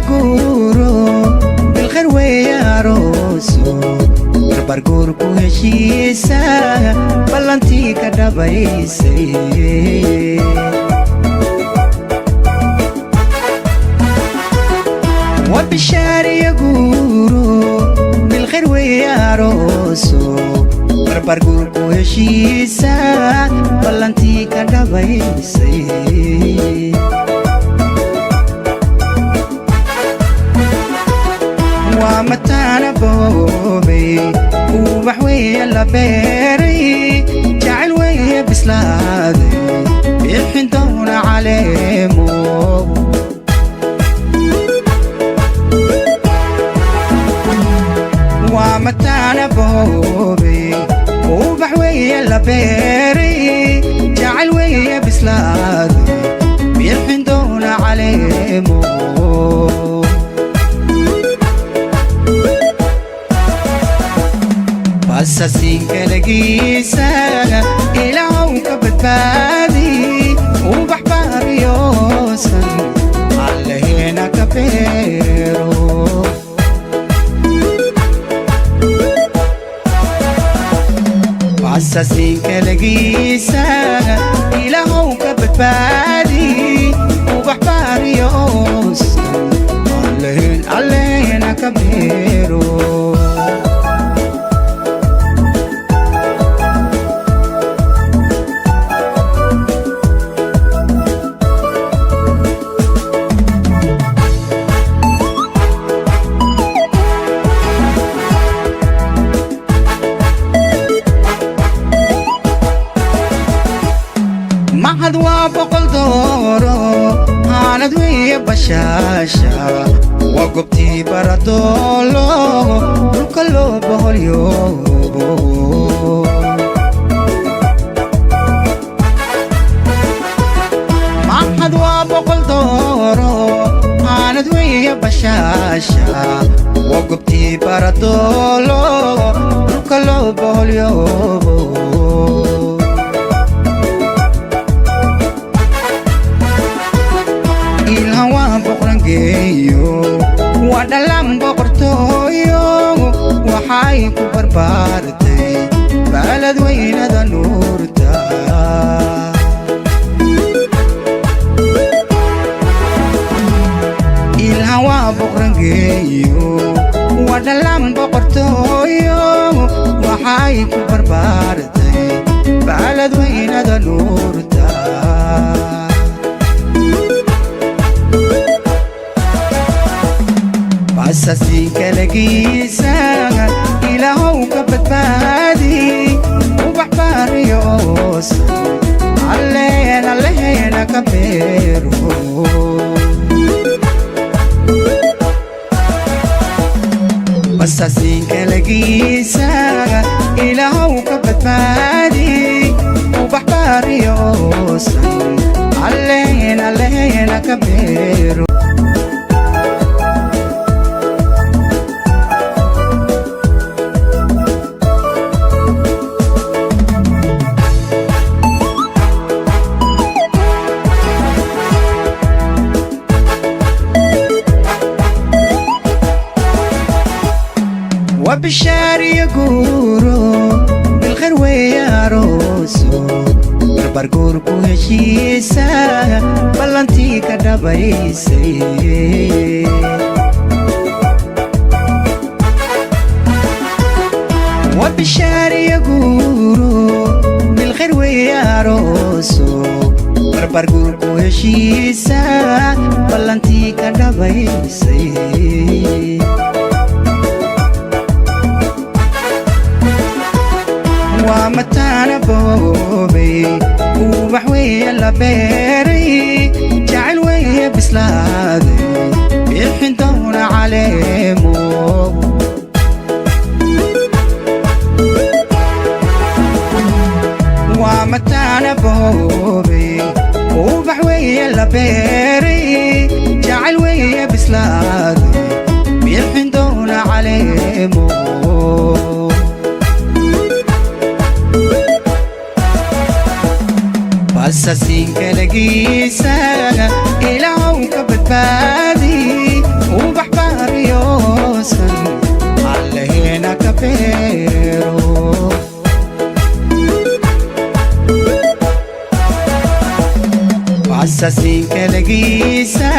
Guuro bilkhayr weeye arooso, barbarguur ku heshiisa, ballantii ka dhabaysay. Waa bishaariya guuro bilkhayr weeye arooso, barbarguur ku heshiisa, ballantii ka dhabaysay. Waa mataana boobay, ubax weeye la beeray, jacayl weeye bislaaday, bixin doona caleemo. Waa mataana boobay, ubax weeye la beeray, jacayl weeye bislaaday, bixin doona caleemo. Basasiinkalagiisa ilaahow ka badbaadi, ubax baariyoosan alleheena ka beero. Basasiinkalagiisa ilaahow ka badbaadi, ubax baariyoosan alleheen alleheena ka beero. Mahad waa boqol dooro, haanad weeye bashaasha, waa gobtii baradoolo, dhulka loo boholyoobo. Mahad waa boqol dooro, haanad weeye bashaasha, waa gobtii baradoolo, dhulka loo boholyoobo. Ilhan waa boqorangeeyo, waa dhalan boqortooyo, waxay ku barbaartay baalad weynada nuurta. Ilhan waa boqorangeeyo, waa dhalan boqortooyo, waxay ku barbaartay baalad weynada nuurta. Basasiinkalagiisa ilaahow ka badbaadi, ubax baariyoosan alleen alleheena ka beero. Basasiinkalagiisa ilaahow ka badbaadi, ubax baariyoosan alleen alleheena ka beero. Waa bishaariya guuro bilkhayr weeye arooso, barbarguur ku heshiisa, ballantii ka dhabaysay. Waa bishaariya guuro bilkhayr weeye arooso, barbarguur ku heshiisa, ballantii ka dhabaysay. Waa mataana boobay, ubax weeye la beeray, jacayl weeye bislaaday, bixin doona caleemo. Waa mataana boobay, ubax weeye la beeray, jacayl weeye bislaaday, bixin doona caleemo. Basasiinkalagiisa ilaahow ka badbaadi. Basaasiinka lagiisa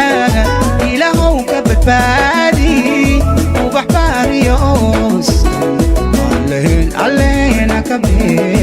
Ilaahow ka badbaadi. Ubax baariyoos, Alleen, Alleena ka beer.